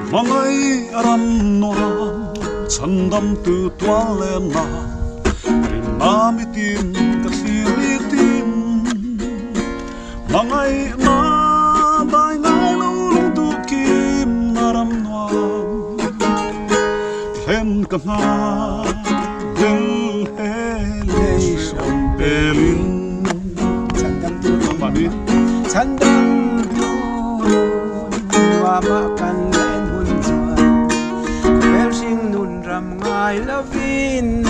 Hmangaih ram nuam chhandamtu tual lenna Rinna mitin ka thlir nitin Hmangaihna dai ngai lo lungduh kimna ram nuam Thlen ka nghak hlel he lei hrawm pelin Chhandamtu nuamah kan len hun chuan Khawvel hringnun ram ngai lovin.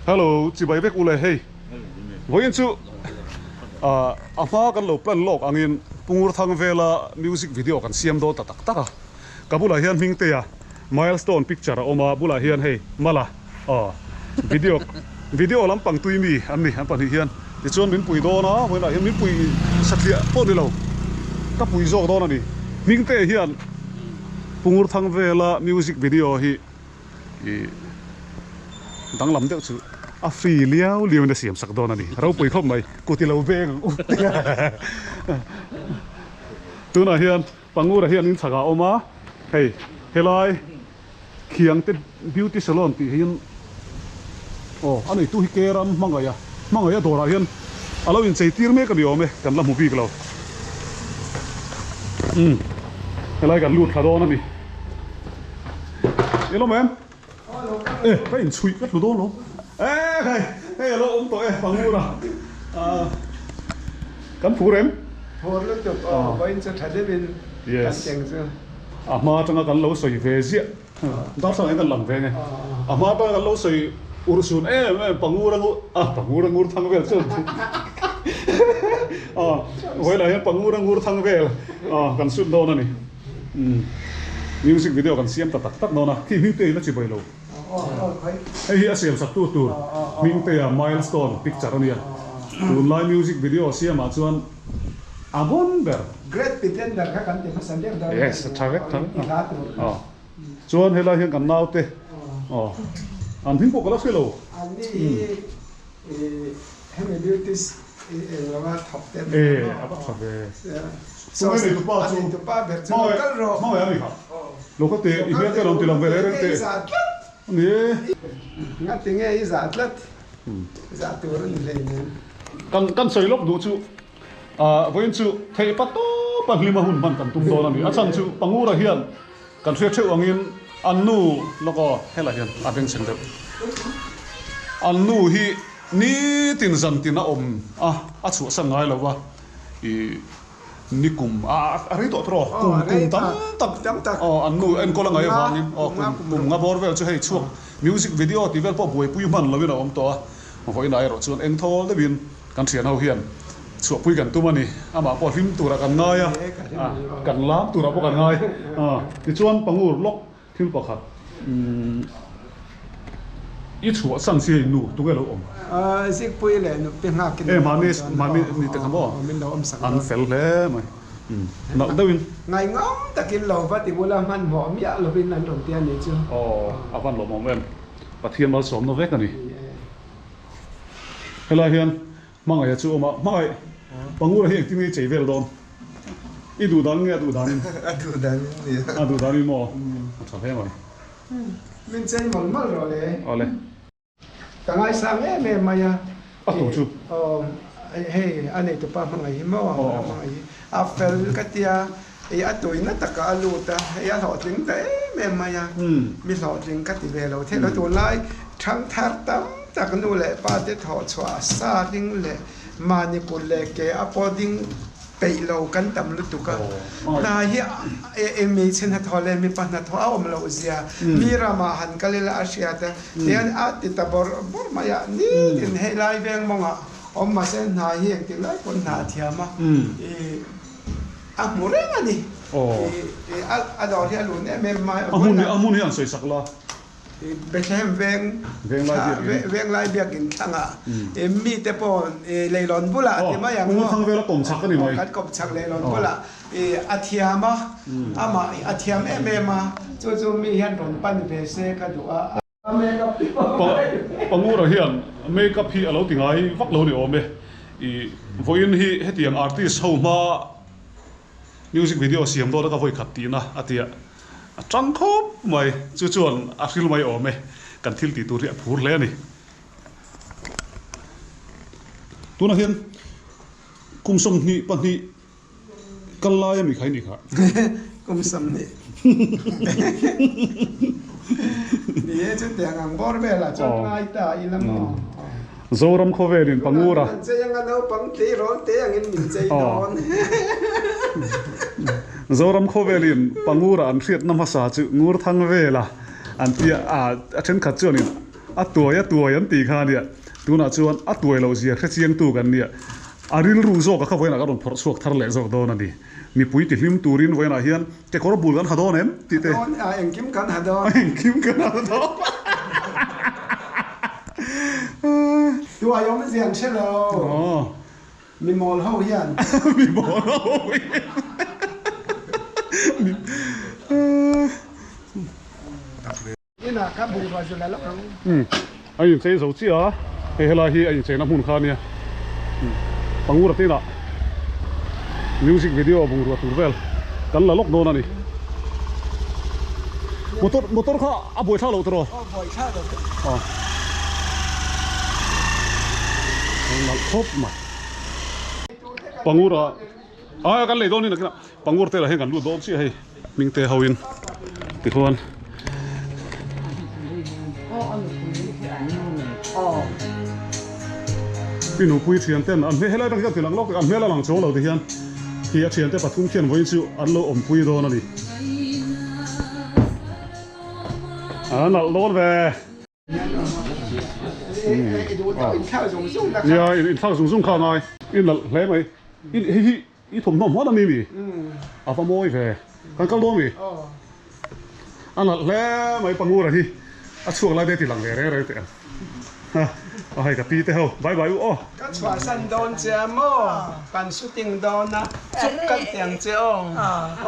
Hello, chibai vek ule hei. Vawiin chu a hma kan lo plan lawk angin Pungur Thang vela music video kan siam dawn ta tak tak a. Ka bulah hian Hmingtea milestone picture a awm a, bulah hian hei Mala aw video video lampang tui mi an ni an pahnih hian tichuan min pui dawn a, vawiinah hian min pui satliah pawh ni lo ka pui zawk dawn a ni. Hmingtea hian Pungur Thang vela music video hi Ih danglam deuh chu a free liau liau in a siam sak dawn a ni. Ropui khawp mai, kut i lo veng ang u. Tunah hian Pangura hian in chhakah a awm a, hei helai Khiangte Beauty Salon tih hian aw a neitu hi Keram Hmangaih a, Hmangaih a dawrah hian a lo inchei tir mek a ni awm e, kan la hmu bik lo. Umm helai kan lut thla dawn a ni. I lawm em? E ka inchhuih ka tlu dawn lo. E hei hei a lo awm tawh e Pangura. Kan phur em? Phur lutuk aw vawiin chu tha deuhin kan cheng chu. A hma atanga kan lo sawi ve ziah. Darthlalang hian kan lang ve nge. A hma atanga kan lo sawi urhsun em em Pangura ngur a Pangura ngur thang vel chu a vawilah hian Pangura ngur thang vel a kan sut dawn a ni. Music video kan siam ta tak tak dawn a, khi Hmingtea in a chi bai lo. Hei hi a siam sak tu tur Hmingtea milestone picture a nia. Tunlai music video siamah chuan a bon ber. Great Pretender kha kan ti hmasa ber dawn. Yes, a tha vek tha vek. Aw. Chuan helai hian kan naute aw an hming pawh ka la hre lo. An ni hi hemi beauty eng lova thawk te an ni E a va tha ve. Tunge nei tupa chu hmangaih hmangaih a ni kha. Lo kal teh i hmel te rawn ti lang ve reng reng teh. Ani e. Ngati nge i zah tlat. Zah tur a ni hleinem. Kan kan sawi lawk duh chu vawiin chu theih pa tawpa hlima hun hman kan tum dawn a ni. A chhan chu Pangura hian Kan hriat theuh angin an nu lawk aw helai hian a bengchheng deuh. An nu hi nitin zantin a awm a, a chhuahsan ngai lo va, ih ni kum a a rei tawh tawh kum kum tam tak aw an nu enkawl a ngaih avangin aw kum kum nga bawr vel chu hei chhuak music video tih vel pawh buaipui hman loin a awm tawh a, vawiinah erawh chuan engthawl deuhin Kan thian ho hian chhuahpui kan tum a ni. Amah pawh hlim turah kan ngai a, kan lam turah pawh kan ngai. Tichuan Pangur lawk thil pakhat i chhuah chhan si hei nu tunge lo awm? Zikpui leh Nupte nghak in E mahni mahni ni te kha maw? An fel hle mai. Nalh deuhin. Ngaihngam takin lo va ti bula hmanhmawh miah lovin an rawn ti a nih chu. Aw a van lawmawm em. Pathian malsawmna vek a ni. Helai hian hmangaih a chu awm a, hmangaih Pangura hi engtin nge i chei vel dawn? I duh dan nge a duh dan in? A duh dan in nia. A duh dan in maw? A tha hle mai. Min chei mawlh mawlh rawh le. Awle. Ka ngaisang em em mai a. A tu chu? Aw hei a neitupa hmangaih hi maw? A hmangaih hi a fel ka tia i a tuina takah a lut a, hei a hlawhtling ta em em mai a, mi hlawhtling ka ti ve lo thei lo. Tunlai thangthar tam tak nu leh pa te thawh chhuah sa ding leh mahni kut leh ke a pawh ding peih lo kan tam lutuk a. Hna hi hmeichhe hnathawh leh mipa hnathawh a awm loh zia mi ramah han kal ila a hriat a, tihian a ti ta bawrh bawrh mai a, nitin hei lai veng mawngah awm mahse hna hi engtik lai pawn hna a thiam a. A hmu reng a ni. A dawr hi a lun em em mai. A hmun a hmun hi an sawi sak la. Bethlehem veng Venglai biakin thlangah mite pawh leilawn bulah a ti mai ang maw. Thang vela kawm chak a ni mai. Kan kawm chak leilawn bulah a thiam a, amah a thiam em em a, chu chu mi hian rawn pan ve se ka duh a. Pangura hian make up hi a lo ti ngai vak lo ni awm e. I vawiin hi hetiang artist ho hma music video siam dawn a ka vawi khat tihna a tia a tang khawp mai. Chu chuan a hril mai awm e, kan thil tih tur hi a phur hle a ni. Tunah hian kum 22 kal lai a mi kha i nih kha. Kum 20. Ni e chutiang ang bawr velah chuan ngai ta ila maw. Zoram khawvelin Pangura. Tunah min chei anga naupang tleirawl te angin min chei dawn. Zoram khawvelin Pangura an hriatna hmasa chu Ngurthang vela an tia a thenkhat chuanin a tuai a tuai an tih kha a nia. Tunah chuan a tuai loh zia hrechiangtu kan nia. A rilru zawk a kha vawiinah ka rawn phawrh chhuak thar leh zawk dawn a ni. Mipui ti hlim turin vawiinah hian kekawr bul kan ha dawn em tih te. Dawn a, engkim kan ha dawn. Engkim kan ha dawn. Tuai awm zian hre lo. Mi mawl ho hian. Mi mawl ho hian. Inah ka bungrua zu la lawk ang. Umm a inchei zo chiah a, hei helai hi a incheina hmun kha ania. Pangura te inah music video bungrua tur vel kan la lawk dawn a ni. Motor motor kha a buaithlak loh tawh. Aw buaithlak loh tawh. Aw. Nalh khawp mai. Pangura a kan lei dawn in a Pangur te lah hian kan lut dawn chiah hei hming te ho in tikhuan i nupui thian ten an hmel helai atang hian tilang lawk an hmel a lang chuang lo ti hian khi a thian te pathum khian vawiin chu an lo awmpui dawn a ni a nalh dawn ve. Nia inthlak zung zung kha a ngai. I nalh hle mai. I hei hi i thawmhnaw hman a mi mi? A va mawi ve. Kan kal dawn mi? A nalh hle mai Pangura hi a chhuak lai te ti lang ve reng reng teh ang. A hei ka pi te ho. Bye bye u aw. Ka chhuahsan dawn che a maw? Kan shooting dawn a, chuk kan ti ang che aw.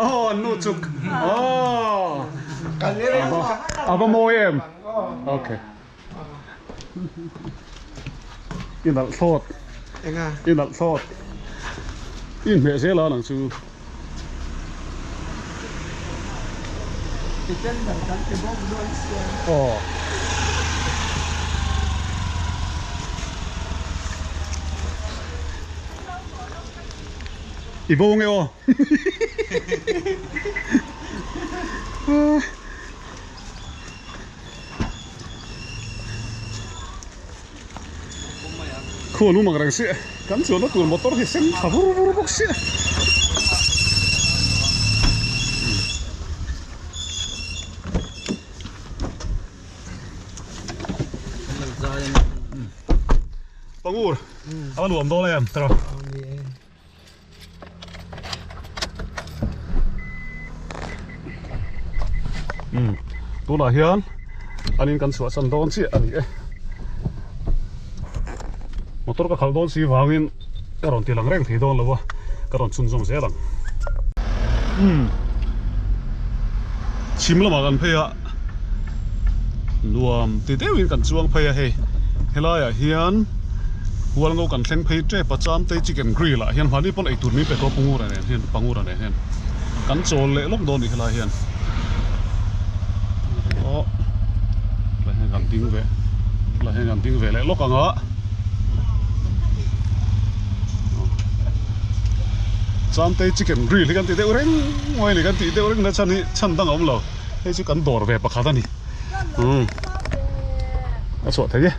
Aw an nu chuk. Aw. Kan ni reng a. A va mawi em. Ok. I nalh thlawt. Enga? I nalh thlawt. I inhmeh zel a nang chu. I tender kan ti bawk dawn sia. Aw. I bo nge aw. Khuan um ang reng si kan chuanna tur motor hi sen tha vur vur bawk si. Pangur a nuam dawn em tawh. Umm tunah hian an in kan chhuahsan dawn chiah a ni e motor ka khalh dawn si vangin ka rawn ti lang reng thei dawn lo a ka rawn chhunzawm zel ang umm chhim lamah kan phei a nuam ti deuhin kan chuang phei a hei helaiah hian. Hualngo kan thleng phei tep a, Chamtei chicken grill ah hian mahni pawn eitur min pe tawh Pangura nen hian Pangura nen hian kan chawl leh lawk dawn a nih helai hian aw helai hian kan ding ve helai hian kan ding ve leh lawk ang a Chamtei chicken grill hi kan ti deuh reng mai a ni kan tih deuh reng na chhan hi chhan dang a awm lo hei chu kan dawr ve pakhat a ni umm a chhuah thei e.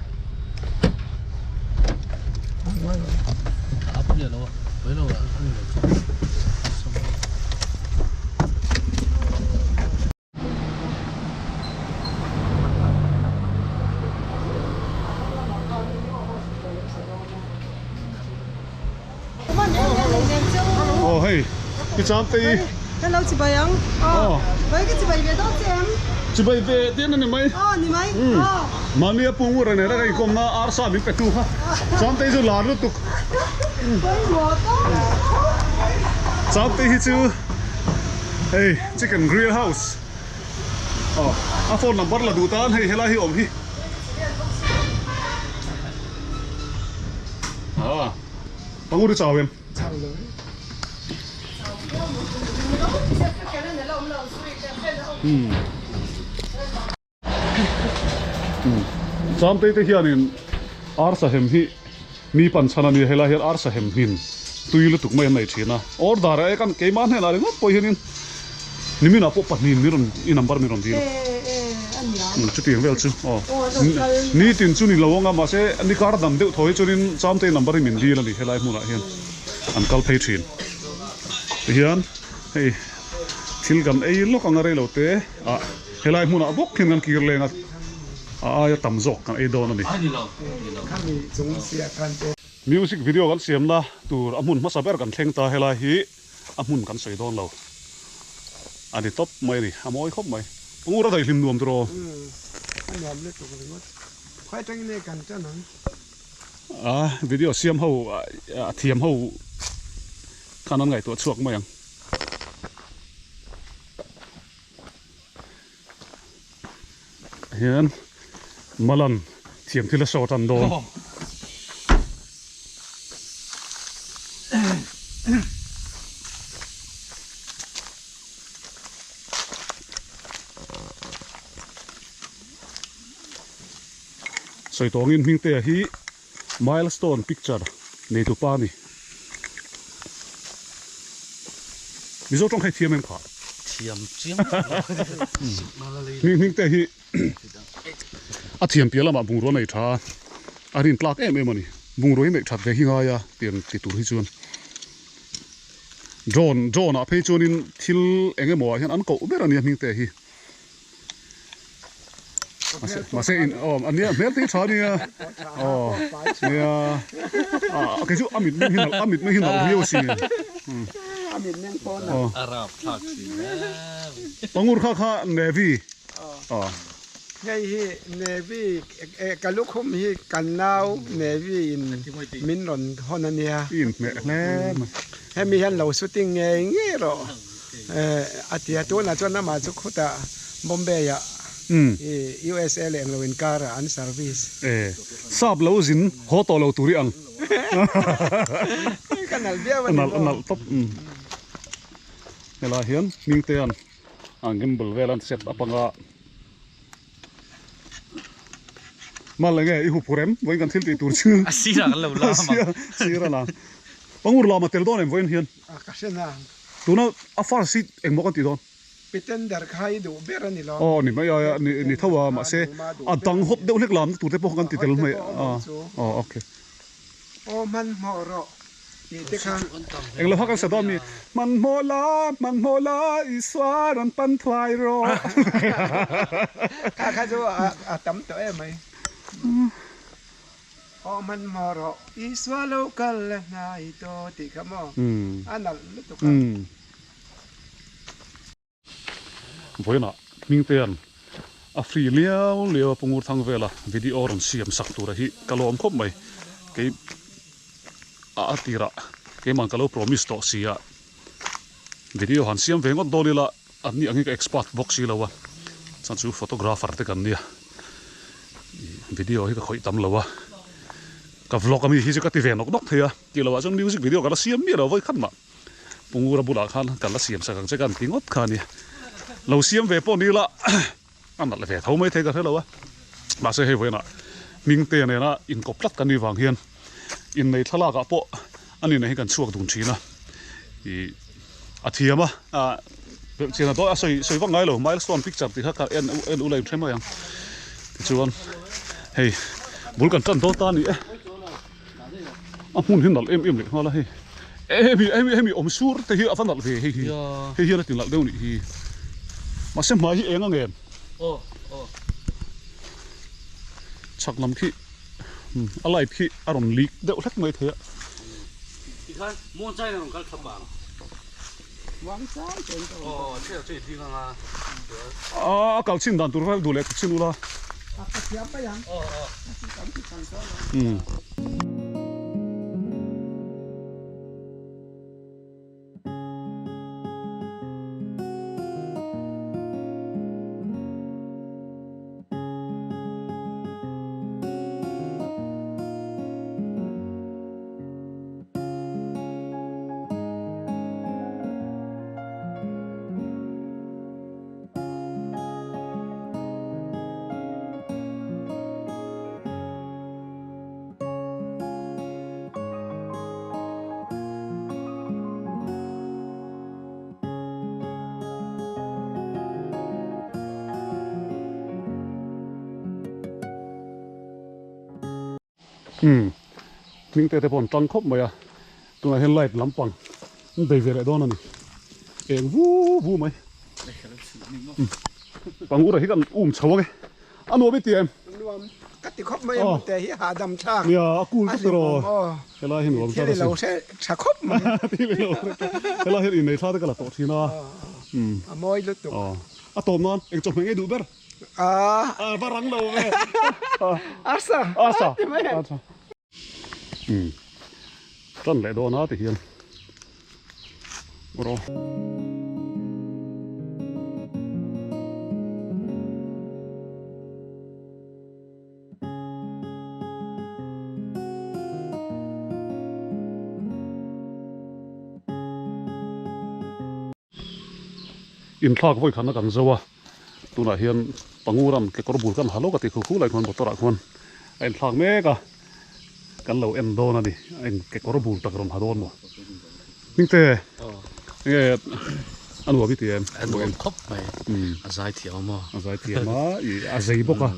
Aw hei i cham te i. Kan lo chibai ang. Aw. Vai ka chibai ve dawn che em? Chibai ve tin a ni mai. Aw ni mai. Aw. Mahni a pung ur nena ka inkawm na arsa min pe tu kha. Cham te hi chu lar lutuk. Pawimawh tawp. Cham te hi chu hei chicken grill house. Aw a phone number la duh tan hei helai hi awm hi. Aw. Pangur i chau em? Chau lo e. Chamtei te hianin arsa hem hi mi pan chhan a ni a, helai hian arsa hem hmin tui lutuk mai an nei thin a, order a ek a keimah hnenah ringawt pawh hianin niminah pawh pahnih min rawn i number min rawn dil a, chutiang vel chu aw nitin chu ni lo ang a mahse ni kar dang deuh thaw hi chuanin Chamtei number hi min dil a ni helai hmunah hian an kal phei thin tihian hei thil kan ei lawk ang a reilo te ah. Helai hmunah bawk hian kan kir leng a, a aia tam zawk kan ei dawn a ni. Music video kan siamna tur a hmun hmasa ber kan thleng ta, helai hi a hmun kan sawi dawn lo a ni tawp mai a ni, a mawi khawp mai. Pangur a daihlim nuam tur aw. A video siam ho a thiam ho khan an ngaihtuah chhuak mai ang. Hian Malan thiam thil a show tan dawn. Sawi tawngin Hmingtea hi Milestone picture neitu pa a ni. Mizo tawng kha i thiam em kha? Thiam chiang Hming hming te hi a thiam piah lamah bungrua nei tha a, a rin tlak em em a ni. Bungrua hi neih that ve hi ngai a tiang ti tur hi chuan drone drone ah phei chuanin thil eng emaw ah hian an koh ber a nia hming te hi. Mahse in aw ania hmel te hi tha ania aw nia a kei chu a mit meng hi nalh a mit meng hi nalh viau asin a mit meng pawh nalh a rap thlak thin em pangur kha kha navy aw hei hi navy ka lukhum hi kan nau navy in min rawn hawn ania i inhmeh hle mai hemi hian lo shooting ngei ngei rawh. A ti a, tunah chuan amah chu khutah Bombay-ah USA leh englo inkarah an service. E, sap lo zin haw tawh lo tur i ang. Ka nalh viau a ni maw? A nalh tawp. Helai hian Hmingtea'n a gimbal vel an set up anga. Mal enge i huphur em? Vawiin kan thil tih tur chu. A sirah kan lo lam ang. A sir a lam. Pangur lama tel dawn em vawiin hian? Ka hre nang. Tuna a first hi engmaw kan tih dawn? Pretender kha i duh ber a ni lo. Aw ni mai a, ni tho a, mahse a dang hawp deuh hlek lamna tur te pawh kha kan ti tel mai a, aw ok. Aw hmanhmawh rawh tih te kha. Englo kha kan sa dawn mi, hmanhmawh la, hmanhmawh la, Isua rawn pan thuai rawh. Kha kha chu a tam tawh em mai. Aw hmanhmawh rawh, Isua lo kal la hnai tawh tih kha maw a nalh lutuk a. Vawiinah Hmingtea'n a free liau liau a Pungur thang vela video rawn siam sak tura hi ka lawm khawp mai. Kei a a tirah keimah ka lo promise tawh si a, video han siam ve ngawt dawn ila an ni angin ka expert bawk si lo a, chuan chu photographer te kan nia. Video hi ka khawih tam lo a, ka vlog ami hi chu ka ti ve nawk nawk thei a, tih loh ah chuan music video ka la siam miah lo vawi khat mah Pungura bulah khan ka la siam sak ang che ka han ti ngawt kha a ni. Lo siam ve pawh ni ila a nalh ve tho mai thei ka hre lo a, mahse hei vawiinah Hmingte nena inkawp tlat kan nih vang hian innei thlalak ah pawh a ni nen hi kan chhuak dun thin a, ih a thiam a, ah belhchian a dawi a sawi sawi vak ngai lo milestone picture tih kha ka en en ula inhre mai ang tichuan hei bul kan tan dawn ta a ni e a hmun hi nalh em em leh nghal a hei hemi hemi hemi awm sur te hi a va nalh ve hei hi hei hian a ti nalh deuh nih hi mahse hmai hi eng ang em chhak lam khi. A light khi a rawn leak deuh hlek mai thei a. Tikhan muangchai in a rawn kal thlap ang. Muangchai chuan ka rawn Aw thil chu i ding ang a. A kal chin dan tur vel duh leh thawk chin ula. A ka thiam mai ang. Aw aw. Kan ti than chuan ang. Umm hming te te pawh an tang khawp mai a tunah hian light lampang an bei ve leh dawn a ni eng vu vu mai umm pangura hi kan um chho ang e a nuam i ti em? Nuam ka ti khawp mai a hmute hi hahdam thlak nia a cool vek erawh helai hi nuam thil i lo hre tha khawp mai thil i lo hre tha helai hian innei thla te ka la tawh thin a umm a mawi lutuk a tawp nan eng chawhmeh ngei duh ber A va rang lo ve. Arsa. Arsa. Arsa. Um. Tan leh dawn a ti hian. Ro. Inthlak vawi khatna kan zo a, tunah hian Panguram kekawr bul kan ha lawk a tih khu khu lai khuan motor ah khuan a inthlak mek a, kan lo en dawn a ni, a in kekawr bul tak rawn ha dawn maw? Hmingte enge a nuam i ti em? A nuam khawp mai, a zai thiam a maw? A zai thiam a, ih a zei bawk a,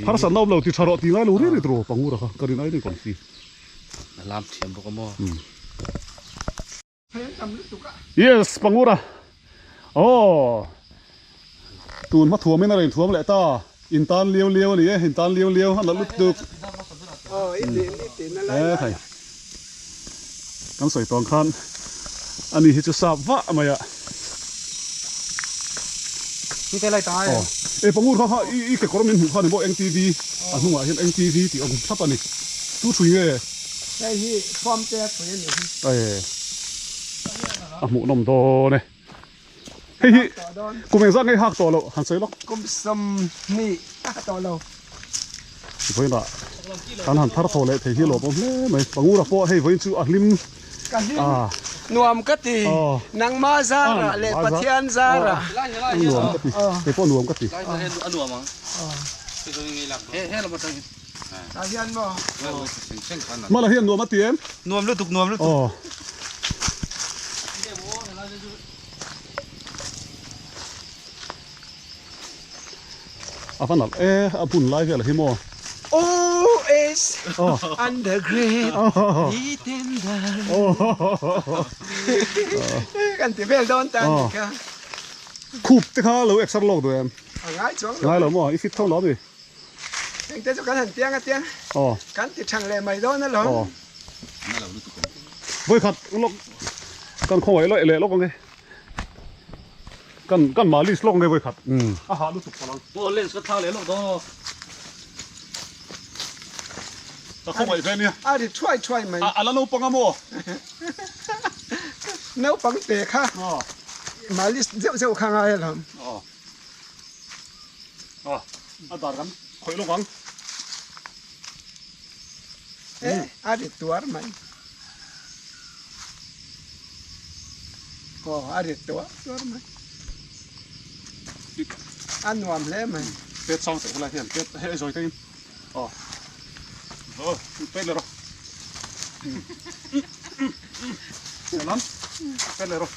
harsatna awm lo ti tha rawh ti ngai lo riau riau tiraw Pangura kha ka rin ai daih kawn si. A lam thiam bawk a maw? Yes, Pangura. Aw. Tun hma thuam in a rawn thuam leh ta. In tan liau liau a ni e, in tan liau liau a nalh lutuk. E khai. Kan sawi tawng khan ani hi chu sap vah mai a. Aw. E Pangur kha kha i kekawr min hmuh kha ni maw NTV a hnungah hian NTV tih awm thlap a ni. Tu thui nge? Hei hi thuamte a pui a nih hi. Ae a hmuhnawm dawn e. Hei hi kum engzat nge i hak tawh loh han sawi lawk. Kum 20 a ha tawh lo. Vawiinah kan han thar thaw leh thei hi lawmawm hle mai. Pangura pawh hei vawiin chu a hlim. Ka hlim nuam ka ti. Nangma zara leh Pathian zara. Nuam ka ti. Kei pawh nuam ka ti. A nuam ang. Tah hian maw? Mala hian nuam a ti em? Nuam lutuk, nuam lutuk. Aw. A va nalh e, a bun lai vel hi maw? Oh is under great pretender. Kan ti vel dawn ta ni kha. Khup te kha lo exer lawk duh em? A ngai chuang lo. Ngai lo maw? I fit tho lo mi? Engte chu kan han tiang a tiang. Aw. Kan ti thang leh mai dawn alawm. Aw. Vawi khat lawk kan khawngaih lawih leh lawk ange. Kan kan malis lawk ange vawi khat. A hah lutuk palang. Aw lens ka thlak leh lawk dawn aw. Ka khawngaih ve nia. A ri thuai thuai mai. A la naupang a maw? Naupang te kha. Aw. Malis zeuh zeuh kha ngai alawm. Aw. A a dar kan khawih lawk ang. E a ri tuar mai. Aw a ri tuar tuar mai. A nuam hle mai. Pet sang teh helai hian pet hei zawi tengin. Aw. Aw pet leh rawh. Helam pet leh rawh.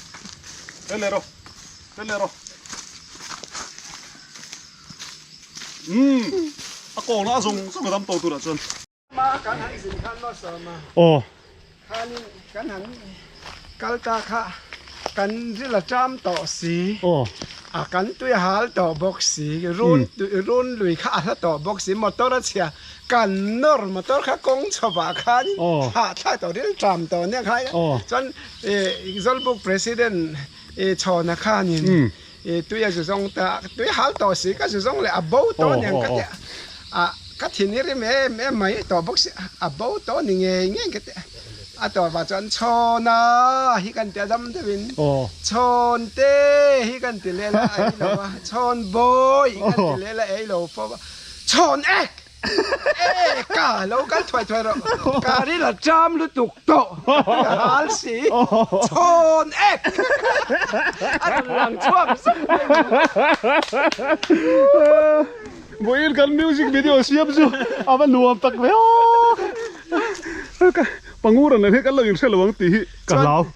Pet leh rawh. Pet leh rawh. Umm a kawngna a zawng zawng a dam tawh turah chuan. Ma kan han zin khan maw sawma. Aw. Khanin kan han kal ta kha kan ril a ṭam tawh si. Aw. A kan tui a hal tawh bawk si. Run run lui kha a hla tawh bawk si. Motor a chhia kan nawr motor kha kawng chhovah khan hahthlak tawh ril ṭam tawh nia kha. Chuan Zawlbuk President I chhawna khanin i tui a zu zawng ta, tui hal tawh si ka zu zawng leh a bo tawh aniang ka ti a, ka thin i rim em em mai tawh bawk si, a bo tawh ni ngei ngei ka ti a, a tawh vang chuan chhawna hi kan ti a dam deuhin chhawn te hi kan ti leh la a ei lo a, chhawn bawi kan ti leh la ei lo fo a, chhawn ek! E ka lo kal thuai thuai rawh ka ril a ṭam lutuk tawh ka hal si chhawn ek a rawn lang chhuak zuk mai mai. Vawiin kan music video siam chu a va nuam tak ve aw. Pangura nen hi kan lo inhre lo ang tih hi ka hlau.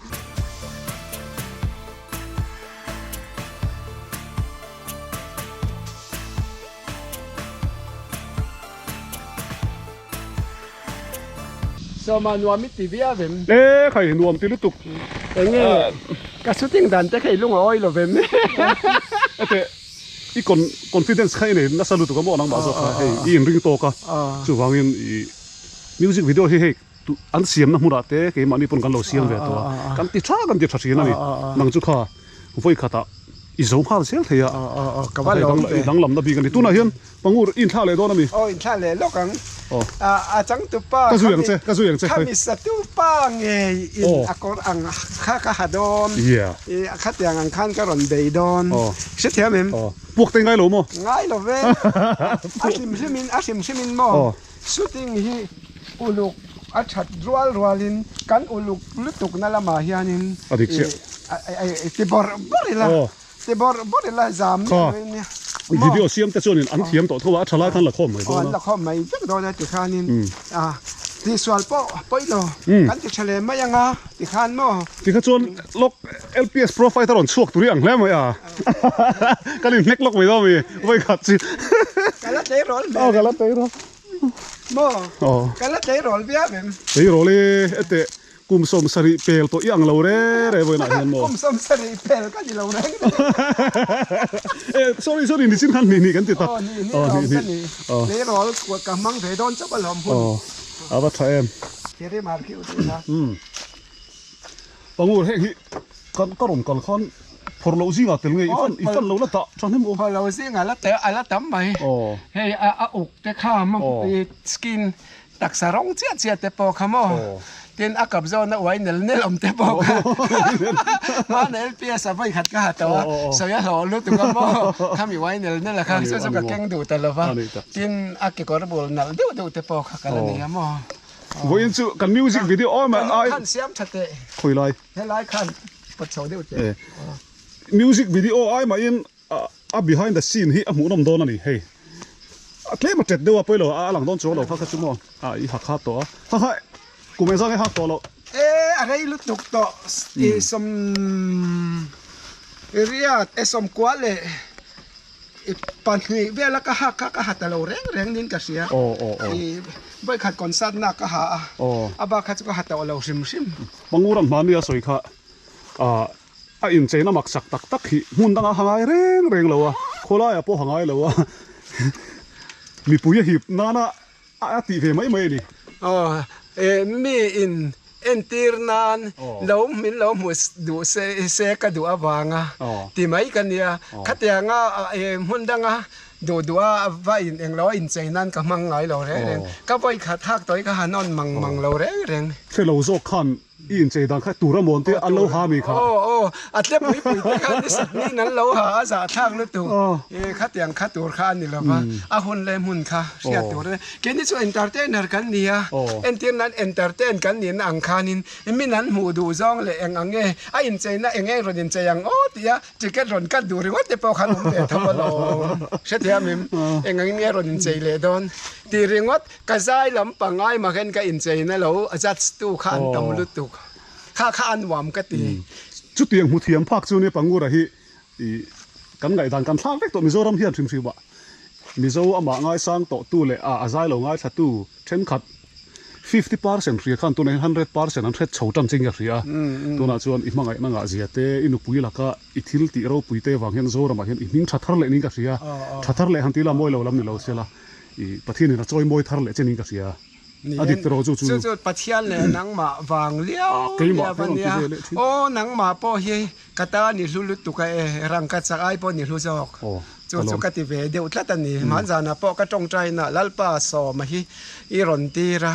Sawma nuam i ti viau em? E khai nuam ti lutuk. Enge ka shooting dan te kha i lung a awi lo vem? Ete i confidence kha i nei nasa lutuk a maw nangmah zawk kha hei i inring tawk a chuvangin i music video hi hei an siamna hmunah te keimahni pawn kan lo siam ve tawh a kan ti tha kan ti tha thin a ni nang chu kha vawi khatah i zo nghal zel thei a i danglamna bik a ni tunah hian Pangur i inthlah leh dawn a mi? Aw inthlah leh lawk ang. A changtupa Ka zui ang che, ka zui ang che. Khami satupa ngei in a kawr ang kha ka ha dawn. I khatiang ang khan ka rawn bei dawn. Hrethiam em? Puak te ngai lo maw? Ngai lo ve. A hrim hrim in, a hrim hrim in maw? Shooting hi uluk a that rual rual in kan uluk lutuk na lamah hianin A dik chiah. I ti bawrh bawrh ila. Ti bawrh bawrh ila zam ni ang nia. Video siam te chuanin an thiam tawh tho a, a tha lai khan la khawm mai dawn a. An la khawm mai vek dawn a tikhanin tihsual pawh pawi lo kan ti tha leh mai ang a tikhan maw. Tikha chuan lawk LPS Pro Fighter rawn chhuak tur hi ang hle mai a, kan inhnek lawk mai dawn a mi vawikhat chu. Ka la tleirawl hmel. Aw ka la tleirawl. Maw ka la tleirawl viau em. Tleirawl e heteh Kum 70 pel tawh i ang lo re re vawiinah hian maw? Kum 70 pel ka ni lo reng reng. Eh sorry sorry nichin khan hnih hnih kan ti ta. Aw hnih hnih lawm ka ni. Tleirawl ka hmang ve dawn chauh alawm hun. Aw a va tha em. Thiri mar khi u tih kha. Pangur heng hi kan ka rawn kal khan phawrh loh zingah tel nge i fan i fan lo la dah tha hnem aw. Phawrh loh zingah la tel a la tam mai. Hei a uk te kha maw skin Taksa rawng chiah chiah te pawh kha maw? Tin a kap zawna uai nel nel awm te pawh kha hmana LPS a vawi khat ka ha tawh a, sawi a hlawh lutuk a maw? Khami uai nel nel a kha chu chu ka keng duh ta lo va, tin a kekawr bul nalh deuh deuh te pawh kha ka la nei a maw? Vawiin chu kan music video awm a ai. Khan siam tha teh. Khawi lai. Helai khan pawt chho deuh teh. Music video ai mahin A behind the scene hi a hmuhnawm dawn a ni hei a tlem a tet deuh a pawilo a lang dawn chuang lo kha kha chu maw a i hak hak tawh a ha ha kum engzah nge hak tawh loh. E a rei lutuk tawh i sawm riat e sawmkua leh i pahnih vela ka hak kha ka ha ta lo reng reng niin ka hria i vawikhat concert na ka ha a a bak kha chu ka ha tawh lo hrim hrim. Panguran hmani a sawi kha ah A incheina mak sak tak tak hi hmun dangah ha ngai reng reng lo a, khawlaiah pawh ha ngai lo a, mipui a hip nana a tih ve mai mai a ni. Aw, mi in entir nan lo min lo hmu duh se se ka duh avanga ti mai ka nia. Khatianga hmun danga duh duh a va in englo a inchei nan ka hmang ngai lo reng reng. Ka vawi khat hak tawh hi ka han on mang mang lo reng reng. Hre lo zawk khan I inchei dan kha tur a mawn te an lo ha mi kha. Aw aw, a tle pui pui te khan ni sat niin an lo ha a zahthlak lutuk. I khatiang kha tur kha a ni lo va, a hun leh hmun kha hriat tur a ni. Keini chu entertainer kan ni a, entir nan entertain kan nihna ang khanin min an hmuh duh zawng leh eng ang nge a incheina eng eng rawn inchei ang aw tia ticket rawn cut duh ringawt te pawh khan awm ve tho alawm. Hrethiam em? Eng angin nge rawn inchei leh dawn tih ringawt. Ka zai lam pangai mah hian ka incheina lo judge tu kha an tam lutuk kha kha a nuam ka ti. Chutiang hmu thiam phak chu nia Pangura hi i kan ngaihdan kan thlak vek tawh Mizoram hian hrim hrim ah Mizo amah ngaisang tawh tu leh a a zai lo ngaithla tu thenkhat 50% hria khan tunah hian 100% an hret chho tan ching ka hria a tunah chuan i hmangaihna ngah zia te i nupui laka i thil tih ropui te vang hian Zoramah hian i hming tha thar leh niin ka hria tha thar leh han ti ila mawi lo lam ni lo sela I Pathian in a chawi mawi thar leh chen in ka hria. A dik tawh chu chu. Chu chu Pathian leh nangmah vang liau liau a nia. Aw nangmah pawh hi ka tan i hlu lutuk a e, rangka chak ai pawh ni hlu zawk. Chu chu ka ti ve deuh tlat a ni. Hmanzanah pawh ka tawngtaina Lalpa Sawma hi i rawn tir a.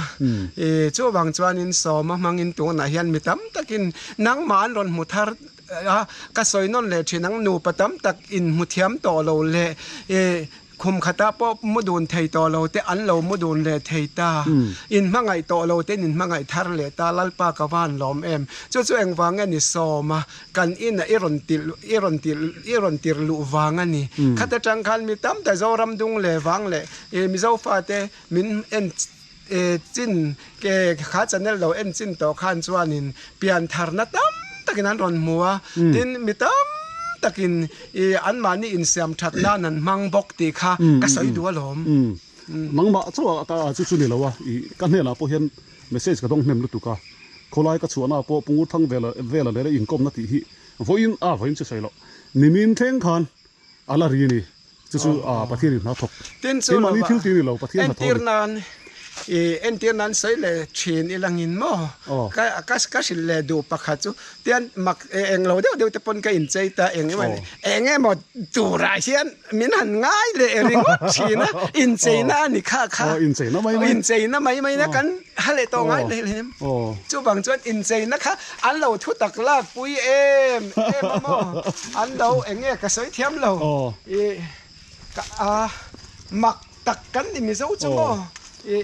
I chuvang chuanin Sawma hmangin tunah hian mi tam takin nangmah an rawn hmu thar a, ka sawi nawn leh thin ang nupa tam tak inhmu thiam tawh lo leh i Khum khatah pawh mu dun thei tawh lo te an lo mu dun leh thei ta. In hmangaih tawh lo ten in hmangaih thar leh ta. Lalpa ka van lawm em. Chu chu engvang nge ni sawm a, kan inah i rawn tilh i rawn tilh i rawn tirh luh vang a ni. Khat atang khan mi tam tak Zoram dung leh vang leh Mizo fate min en chin ke kha channel lo en chin tawh khan chuanin pian tharna tam takin an rawn hmu a, tin mi tam takin i anmahni insiam that nan an hmang bawk tih kha ka sawi duh alawm. Nangmah chauh a ka chu chu ni lo a, i ka hnenah pawh hian. Message ka dawng hnem lutuk a, khawlai ka chhuahna ah pawh Pungur thang vela vela leh la inkawmna tih hi vawiin a vawiin chu sawi loh nimin thleng khan a la ri a ni. Chu chu a Pathian in hna thawk. Tin chu Keimahni lova thil tih a ni lo, Pathian hna thawk a entir ni. nan i entir nan sawi leh thin i langin maw Aw. ka ka ka hrilh leh duh pakhat chu tian mak eng lo deuh deuh te pawn ka inchei ta eng emaw Aw. eng emaw turah hian min han ngai leh ringawt thin a incheina a ni kha kha Aw incheina mai mai. Incheina mai mai na Aw. kan ha leh tawh ngai Aw. leh lem. Aw. Chuvang chuan incheina kha an lo thu tak lak pui em em a maw an lo eng nge ka sawi thiam lo i ka a mak tak kan ni Mizo chu maw i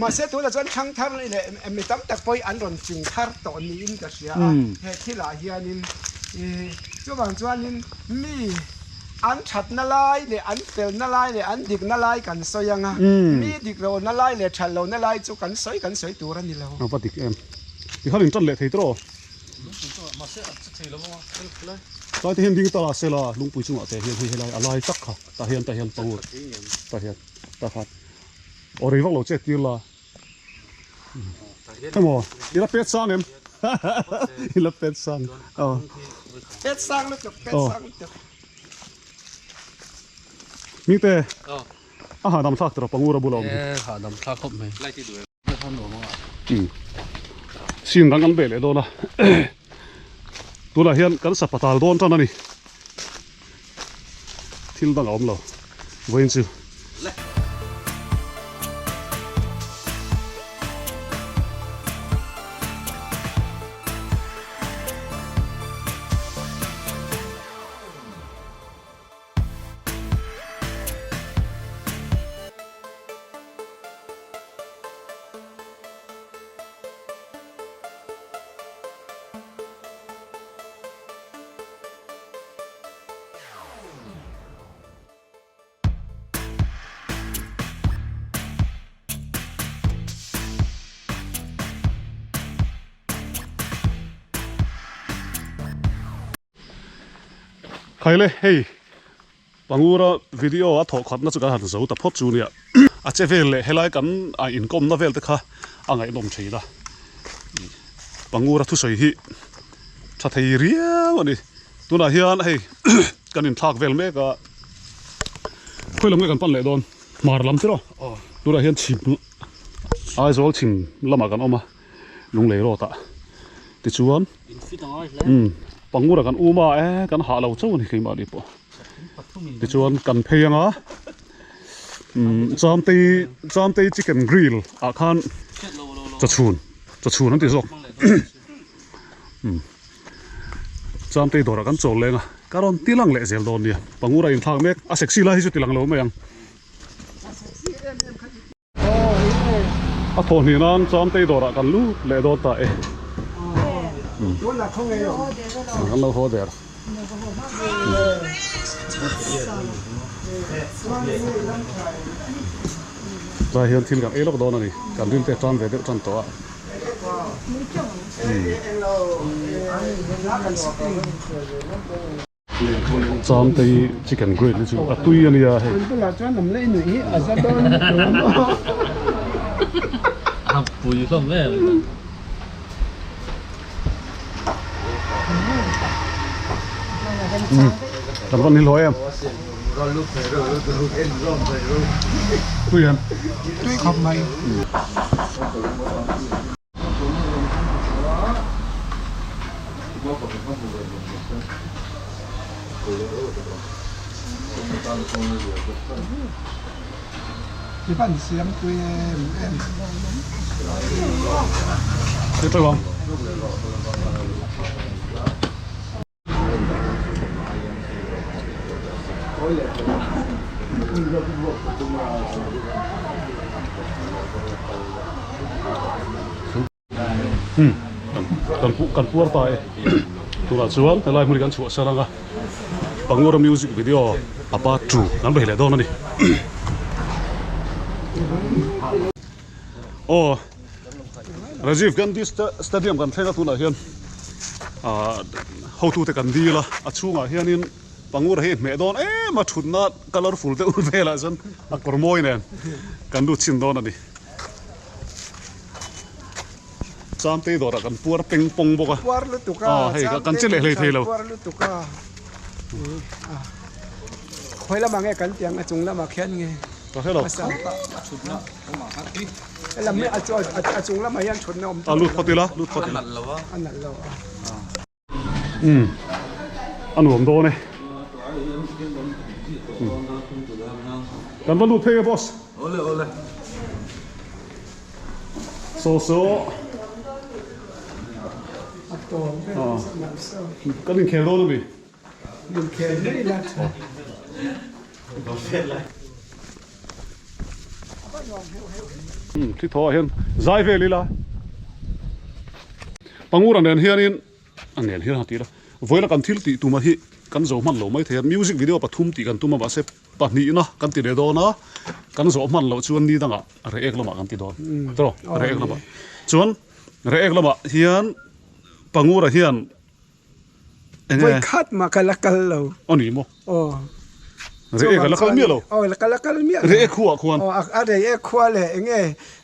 mahse tunah chuan thlang thar leh mi tam tak pawh hi an rawn fing thar tawh niin ka hria a he thilah hianin i chuvang chuanin mi an thatna lai leh an felna lai leh an dikna lai kan sawi ang a mi dik lohna lai leh that lohna lai chu kan sawi kan sawi tur a ni lo. A va dik em. Ti khan in tan leh thei tawh. Tlai te hian ding ta la se la lungpui chungah te hian hei helai a lai tak kha tah hian tah hian pangur tah hian tah khan aw rei vak lo chet tir la emaw i la pet sang em i la pet sang aw pet sang lutuk pet sang lutuk Mite a hahdam thlak tawh pangur a bula awm hi hahdam thlak khawp mai. Sin dang kan beh leh dawn a tunah hian kan sapa tal dawn tan a ni thil dang a awm lo vawiin chu. Khaile hei Pangura video a thawh khatna chu kan han zo ta phawt chu nia. A che vel leh helai kan a inkawmna vel te kha a ngaihnawm thin a. Pangura thusawi hi tha thei riau a ni. Tunah hian hei kan inthlak vel mek a. Khawi lam nge kan pan leh dawn? Hmar lam tiraw? Tunah hian chhim Aizawl chhim lamah kan awm a. Lunglei road ah tichuan umm pangura kan um a e kan hah lo chauh a ni keimahni pawh tichuan kan phei anga umm chamtei chamtei chicken grill ah khan chawchhun chawchhun an ti zawk umm chamtei dawrah kan chawl leng a ka rawn ti lang leh zel dawn nia pangura inthlak mek a sexy lai hi chu ti lang lo mai ang. A thawhhnih nan Chamtei dawrah kan lut leh dawn ta e. Kan lo haw der. Tlai hian thil kan ei lawk dawn a ni. Kan rim te tan ve deuh tan tawh a. Chamtei chicken grill hi chu a tui a nia hei. Kan rawn hi hlawh em? Tui em? Tui khawp mai. I van siam tui em em. Kan kan puar ta e tunah chuan helai hmun hi kan chhuah san anga Pangura music video a part 2 kan bei leh dawn a ni aw Rajiv Gandhi Stadium kan thleng a tunah hian ah hotute kan dil a a chhungah hianin Pangura hi hmeh dawn em a thutna colourful deuh velah chuan a kawr mawi nen kan lut chhin dawn a ni. Chamtei dawrah kan puar peng pawng bawk a. Puar lutuk a. Hei kan che leh hlei thei lo. Puar lutuk a. Khawi lamah nge kan tiang a chung lamah khian nge. Ka hre lo. Helam hi a chung lamah hian thutna awm A lut phawt ila, lut phawt ila. A nalh lo a. A nalh lo a. Umm a nuam dawn e. Kan va lut phei e boss. Awle awle. So so. A tawm vel a nalh so. Kan inkhel dawn ami? Inkhel mai la tha. Umm thi thaw ah hian zai vel ila Pangura nen hianin a nen hian a ti ila vawiin a kan thil tih tumah hi kan zo hman lo mai thei a music video pathum tih kan tum a mahse pahnihna kan ti leh dawn a kan zawh hman loh chuan ni dangah reh ek lamah kan ti dawn tawh reh ek lamah chuan reh ek lamah hian Pangura hian Enge? Vawi khat mah ka la kal lo. A ni maw? Aw. Reh ek a la kal miah lo. Aw ka la kal miah lo. Reh ek khuaah khuan. Aw a reh ek khua leh enge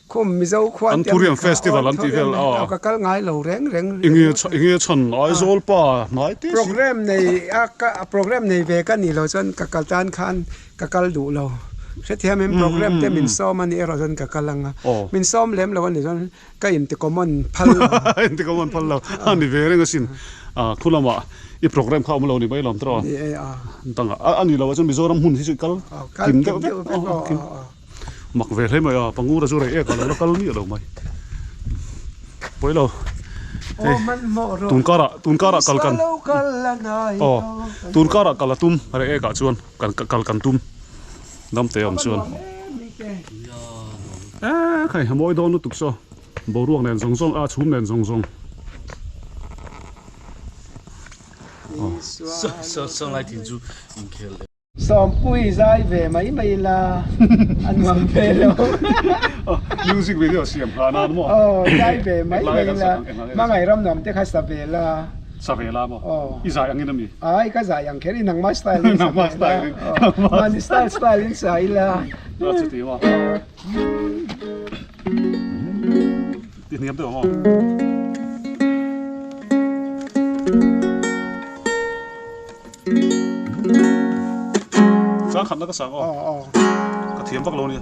khum Mizo khua An Thuriam festival an tih vel a. Ka kal ngai lo reng reng. Enge enge chhan Aizawl pa hnai te si. Program nei a ka program nei ve ka nih loh chuan ka kal tan khan ka kal duh lo. Hrethiam in program te min sawm a nih erawh chuan ka kal ang a. Min sawm lem lo a nih chuan Ka inti common phal lo. Inti common phal lo. A ni ve reng asin. A khu lamah i program kha a awm lo ni mai lawm tawh a. Ni e a. Dang a ni lo ah chuan Mizoram hmun hi chu i kal kim deuh vek. Kim. Mak ve hle mai a, Pangura chu rei ek a lo la kal miah lo mai. Pawi lo. Aw hmanhmawh rawh. Tun karah tun karah kal kan. Aw tun karah kal a tum rei ek ah chuan kal kan tum. Dam te awm chuan. Eee khai a mawi dawn lutuk saw boruak nen zawng zawng a chhum nen zawng zawng. Sawmpui zai ve mai mai ila a nuam ve lo. Music video siam hlan a maw? Aw zai ve mai mai ila hmangaih ram nuam te kha sa ve la. Sa ve la maw? Aw. I zai angin ami? Ai ka zai ang kher i nangmah style in sa Nangmah style in. Mahni style style in sa ila. A chuti maw? Ti hniam deuh maw? Chang khatna ka sang aw. Aw aw. Ka thiam vak lo nia.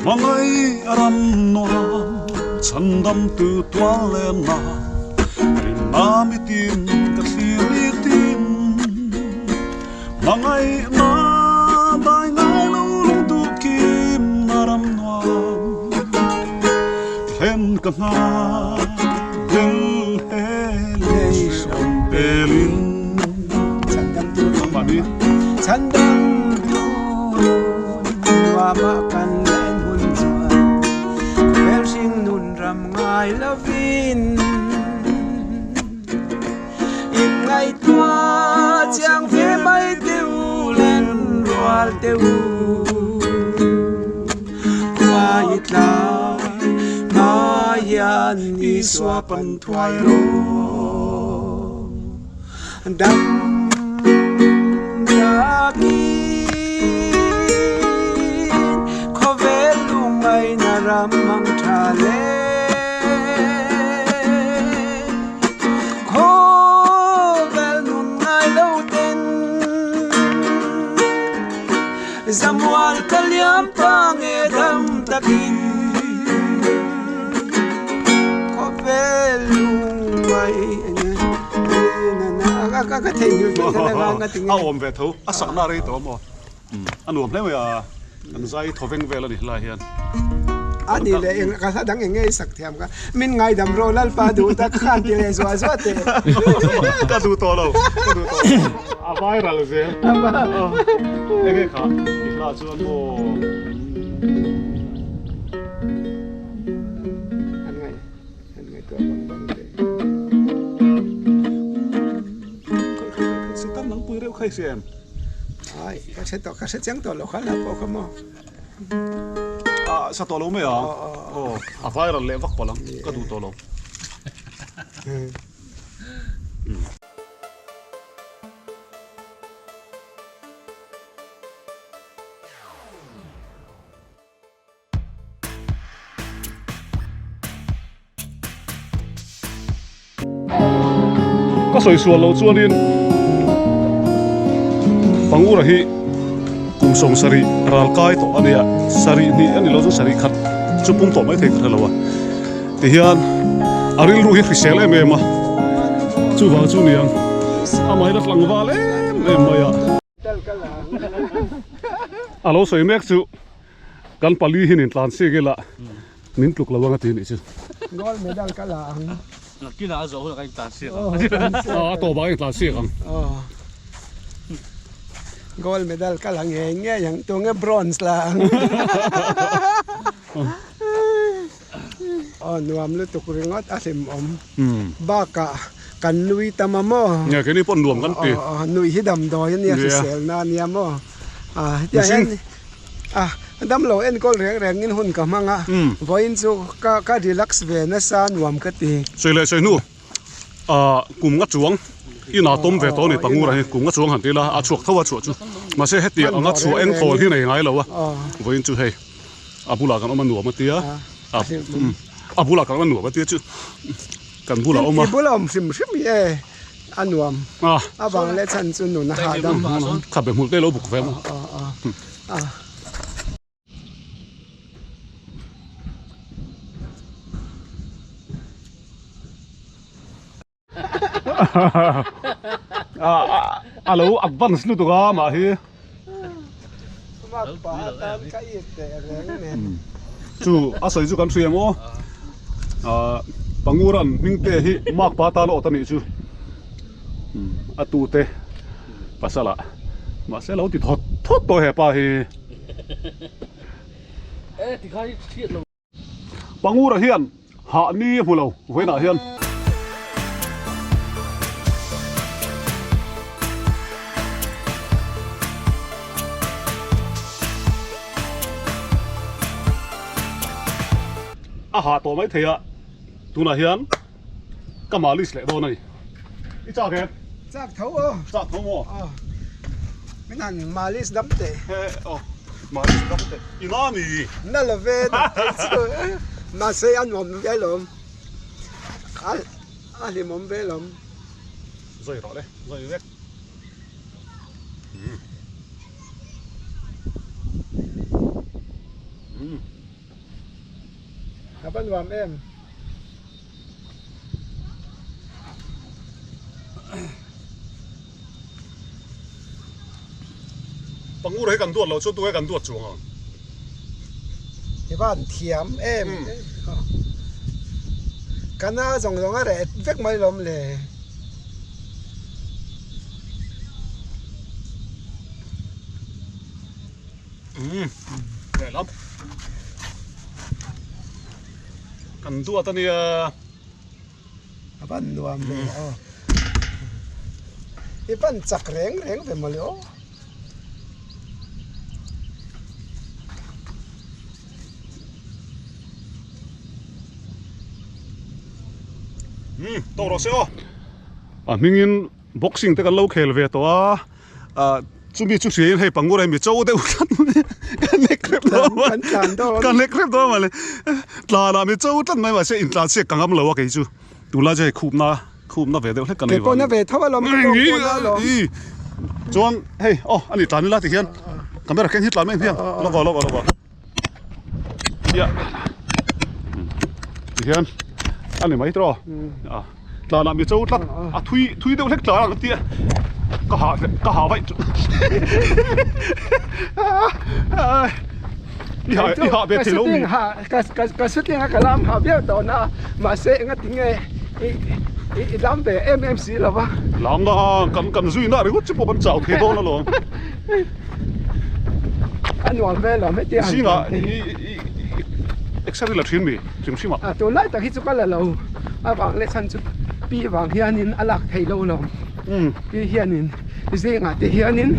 Hmangaih a ram nuam chhandam tu tual lenna rinna mitin ka thlir nitin Hmangaih na dai ngai lo lung duh kim na ram nuam Thlen ka nghak lel he lei hram pelin Chhandam tu nuamah kan len hun chuan Khawvel hring nun ram ngai lovin In ngaihtuah chiang ve mai teh u len rual teh u. Khua i tlai hma hian Isua pan thuai rawh. Dam takin khawvel lungngaihna ram mang tha le. Khawvel nun ngai lo ten Zamual ka liam ta nge dam takin Khawvel lungngai A awm ve tho, a sakna rei tawh maw? A nuam hle mai a, an zai thaw veng vel a ni helai hian. A ni leh eng ka hla dang eng nge i sak thiam kha, min ngaidam rawh Lalpa duh tak khan ti leh zuah zuah teh. Ka duh tawh lo, ka duh tawh lo. A viral zel. Eng nge kha i hla chuan maw. An ngaih an ngaihtuah bang bang teh. Sitan nang pui reuh kha i hria em? Ai, ka hre tawh, ka hre chiang tawh lo kha la pawh kha maw. Ah, sa tawh lo mai a. Aw, a viral leh vak palh ang, ka duh tawh lo. sawi sual loh chuanin Pangura hi kum 70 ral kai tawh a nia, sarih hnih a ni lo chu sarih khat chu pum tawh mai thei ka hre lo a. Tihian a rilru hi hrisel em em a, chuvang chu niang amah hi la tlangval em em mai a. A lo sawi mek chu kan pali hi nin tlan sik ila min tluk lo ang a ti nih chu. Gold medal ka la ang. Nakinah a zawh hunah kan intlan siak ang. A tawpah kan intlan siak ang. Gold medal ka la ngei ngei ang tunge bronze la ang. Aw nuam lutuk ringawt a hlimawm bakah kan nui tam a maw. Nge keini pawh nuam kan ti. Aw nui hi damdawi a nia hriselna a nia maw. Hetiang hian a damlo enkawl reng rengin hun ka hmang a vawiin chu ka ka relax ve nasa nuam ka ti. Sawi leh sawi hnu kum nga chuang inah tawm ve tawh a ni Pangura hi kum nga chuang han ti ila a chhuak tho a chhuah chu mahse hetiang anga chhuah enkawl hi nei ngai lo a vawiin chu hei. A bulah kan awm a nuam a tia a bulah kan awm a nuam a tia chu kan bulah awm a. I bula awm hrim hrim hi e a nuam a vang leh chhan chu nun a hahdam. Khabe hmul te lo buk ve maw. A lo advance lutuk a mah hi. Chu a sawi chu kan hria maw Panguran hmingte hi mark pa ta lawt a nih chu a tute pasal ah mahse a lo ti thawt thawt tawh hepa hi. Pangura hian hah ni a hmu lo vawiinah hian. A hah tawh mai thei a, tunah hian ka malis leh dawn a ni. I chak em? Chak tho aw. Chak tho maw? Aw. Min han malis dam teh. He aw malis dam teh. I na mi? Na lo ve dam thei chu. Mahse a nuam ve lawm. A a hlimawm ve lawm. Zawi rawh le, zawi vek. Umm. Umm. A va nuam em? Pangur hi kan duat loh chu tunge kan duat chuang ang. I van thiam em. Kana zawng zawng a reh vek mai lawm le. Umm lehlam. Kan duat a nia. A van nuam ve aw. I van chak reng reng ve mawle aw. Umm tawk rawh se aw. A hmingin boxing te kan lo khel ve tawh a. Ah chumi chu hriain hei pangur a mi cho deuh tlat ka nek rep dawn kan tlan dawn ka nek rep dawn mawle tlan ah mi cho tlat mai mahse intlan siak ka ngam lo a kei chu tunlai chu hei khupna khupna ve deuh hlek ka nei vang kei pawh na ve tho alawm ka tawng pawh na alawm chuan hei aw ani tlan ila tikhian camera keng hi tlan mai hmiang lawk aw lawk aw lawk aw ia tihian ani mai tawh a tlan ah mi cho tlat a thui thui deuh hlek tlan ang tia ka ha ka ha vaih chu i ha i ha ve thei lo mi ka ka ka shooting a ka lam ha viau tawh na mahse enga tinge i i lam ve em em si lo va lam na kan kan zui na ringawt chu pawh kan chau thei dawn alawm. A nuam vel awm heti ang Zingah i i exer i la thin mi hrim hrim ah. A tunlai tak hi chu ka la lo avang leh chhan chu pi vang hianin a lak theih lo lawm. Pi hianin zingah te hianin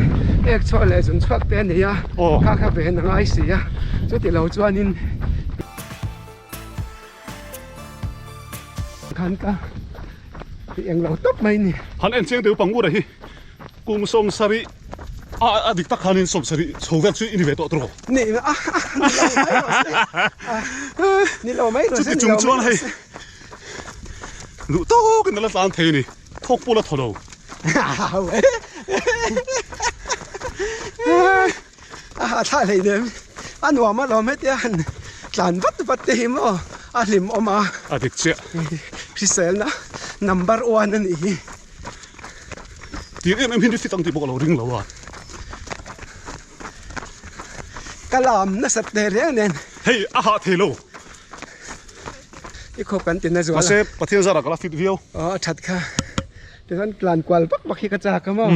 ek chhuak leh zun chhuak te a nei a kha kha ven a ngai si a chuti lo chuanin khan ka eng lo tawp mai ni. Han en chiang deuh Pangura hi kum 70 a a dik tak khanin 70 chho vel chu i ni ve tawh tawh. Ni a ni lo mai rawh se. Chuti chung chuan hei duh tawkin a la tlan thei a ni. Thawk pawh la thaw lo. A hahthlak hlei nem. A nuam alawm hetia han tlan vat vat te hi maw a hlim awm a. A dik chiah. Hriselna number one a nih hi. Tir em em hi ni fit ang tih pawh ka lo ring lo a. Ka lam nasat teh reng nen. Hei a hah thei lo. I khawp kan ti na zual a. Mahse Pathian zarah ka la fit viau. Aw a that kha. Tichuan tlan kual vak vak hi ka chak a maw.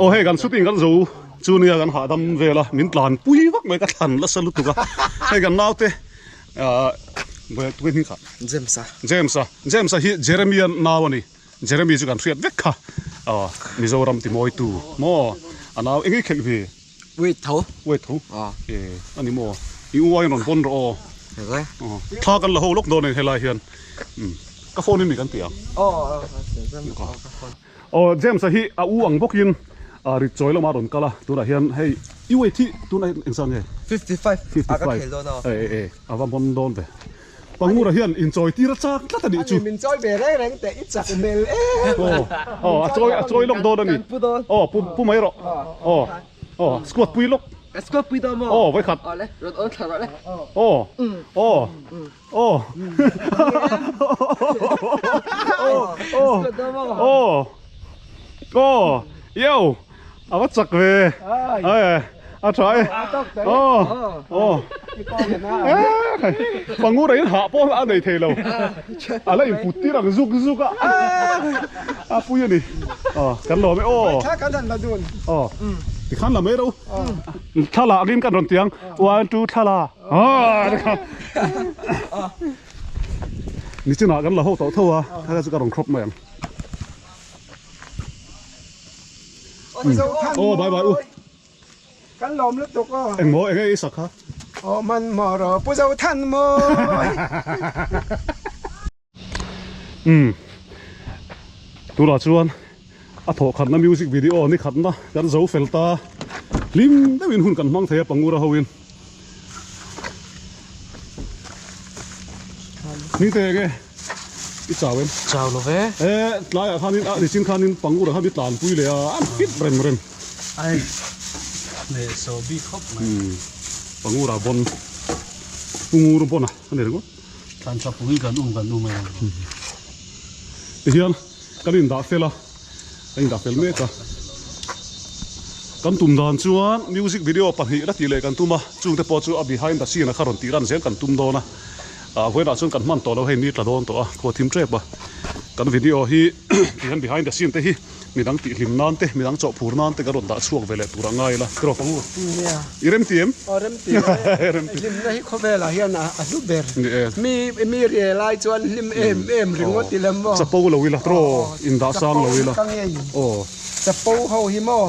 Aw hei kan shooting kan zo chu nia kan hahdam vel a min tlan pui vak mai ka thlan nasa lutuk a. Hei kan naute ah tunge hming kha? James-a. James-a. James-a hi Jeremy-a nau a ni. Jeremy chu kan hriat vek kha aw Mizoram ti mawi tu maw a nau eng nge khelh ve? Wait tho. Wait tho? E a ni maw i u aiin rawn pawn rawh aw. Aw thla kan la ho lawk dawn a ni helai hian ka phone in mi kan ti ang. Aw James-a hi a u ang bawkin rit chawi lamah a rawn kal a tunah hian hei i weight hi tunah hian engzah nge? 55 a ka khel dawn aw. E e a va pawn dawn ve. Pangura hian inchawi tir a chak tlat a nih chu. Ani min chawi ve reng reng teh i chak hmel em. Aw aw a chawi a chawi lawk dawn a ni. Kan pu dawn. Aw pu pu mai rawh. Aw aw squat pui lawk. Ka squat pui dawn maw? Aw vawikhat. Aw le rawn awn thla rawh le. Aw aw aw aw aw aw aw yo A va chak ve. Ai a tha e. Aw aw. Pangura in hah pawh a nei thei lo. A la input tir ang zuk zuk a. A pui a ni. Aw kan lawm e aw. Thla kan han la dun. Aw. Tikhan la mai ro. Thla la angin kan rawn tiang. One two thla la. Aw tikhan. Nichinah kan la ho tawh tho a. Hei chu ka rawn crop mai ang. Aw bye bye u. Kan lawm lutuk aw. Eng maw eng e i sak kha? Aw man maw ro pu zo than mawi. Umm tunah chuan a thawh khatna music video ni khatna kan zo fel ta hlim deuhin hun kan hmang thei a pangura hoin. Hmingte eng e? I chau em? Chau lo ve. E tlaiah khanin a nichin khanin pangurah khan i tlanpui leh a, an fit rem rem. Ai leh so bik khawp mai. Umm pangurah bawn pungur bawn a ani ringawt. Tlan tha pungin kan um kan um a ni. Tihian kan indah fel a, kan indah fel mek a. Kan tum dan chuan music video pahnih la tih leh kan tum a, chungte pawh chu a behind the scene a kha rawn tih lan zel kan tum dawn a. Ah vawiinah chuan kan hman tawh lo hei ni tla dawn tawh a khua thim tep a kan video hi tihian behind the scene te hi midang tih hlim nan te midang chawh phur nan te kan rawn dah chhuak ve leh tur a ngai ila tiraw Pangu i rem ti em? Aw rem ti e hlimna hi khawvelah hian a hlu ber mi mi rialai chuan hlim em em ringawt ila maw chapo lo ila tiraw indah sang lo ila chapo ka ngei chapo ho hi maw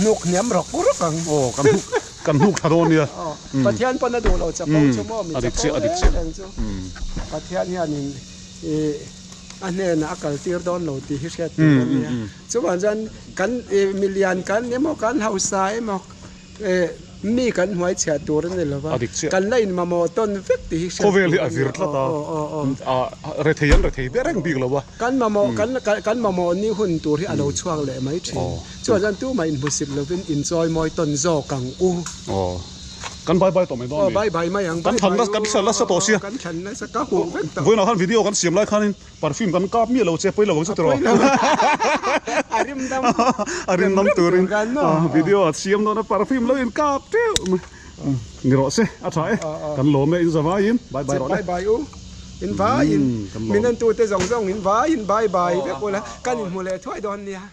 hnuk hniam rawk rawk ang aw kan hnuk Kan hnuk thla dawn nia. Pathian pawn a duh lo chapo chu maw mi chapo reng reng chu Pathian hianin a hnenah a kal tir dawn lo tih hi hriat tur a nia. Chuvang chuan kan milian kan emaw kan hausa emaw mi kan hnuai chhiah tur a ni lo va, kan la inmamawh tawn vek tih hi hriat tur a nia. Khawvel hi a vir tlat a, rethei an rethei ber reng bik lo va. Kan mamawh kan kan mamawh ni hun tur hi a lo chhuak leh mai thin. Chuan chuan tumah inhmusit lovin inchawi mawi tawn zawk ang u. Aw. Kan bye bye tawh mai dawn mi? Aw bye bye mai ang. Kan thlan nasa kan thlan nasa tawh sia. Kan thlan nasa ka huh vek tawh. Vawiinah khan video kan siam lai khanin perfume kan kap miah lo che pawi lo ang chu tiraw. A pawi lo. A rim dam. A rim dam turin video a siam dawn a perfume lo in kap teuh mai. Ni rawh se a tha e kan lawm e in za vaiin bye bye rawh le. Bye bye u in vaiin min en tute zawng zawng in vaiin bye bye vek ula kan inhmu leh thuai dawn nia.